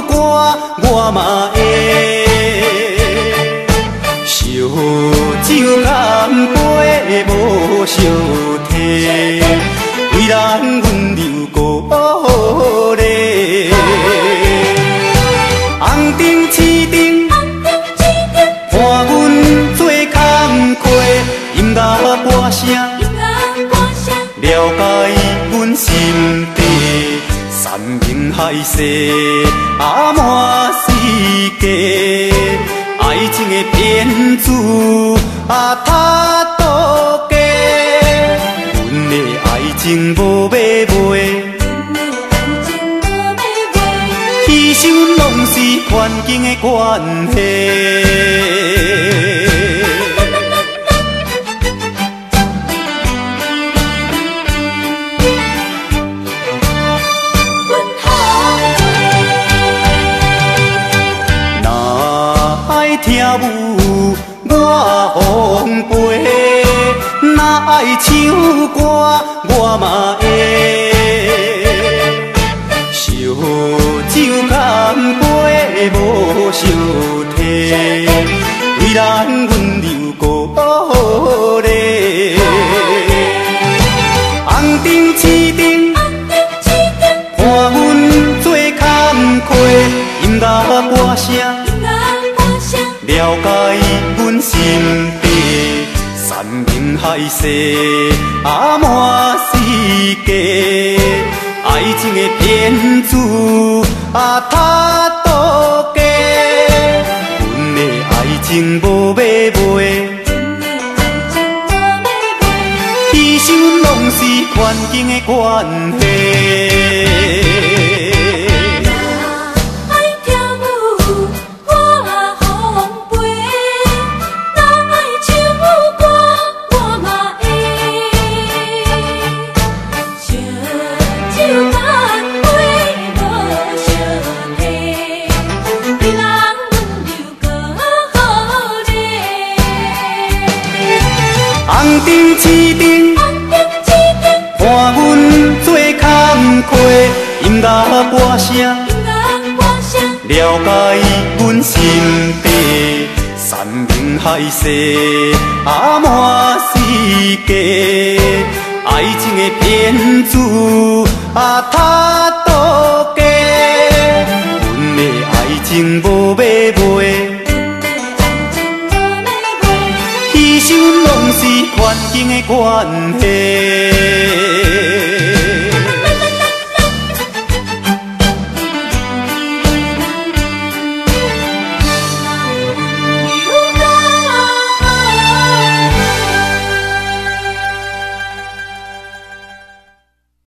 歌，我嘛会。烧酒干杯無相提，為咱溫柔鼓勵。紅燈試燈，伴阮做工課，音樂歌聲，了解阮心底，山盟海誓，啊滿是假，愛情的騙子啊他都假，阮的愛情無買賣，彼想攏是環境的關係。若愛聽舞，我奉陪；若愛唱歌，我嘛會。燒酒干杯無相提，為咱溫柔鼓勵。紅燈試燈，伴阮做工課，音樂歌聲，了解阮心底，山盟海誓啊滿是假，愛情的騙子啊他都假，阮的愛情無買賣，彼想攏是環境的關係。愛跳舞，我奉陪；若愛唱歌，我嘛會。燒酒干杯無相提，為人溫柔鼓勵。紅燈試燈，伴阮做工課，音樂歌聲，了解阮心底，山盟海誓啊滿是假，愛情的騙子啊他都假，阮的愛情無買賣，彼想攏是環境的關係。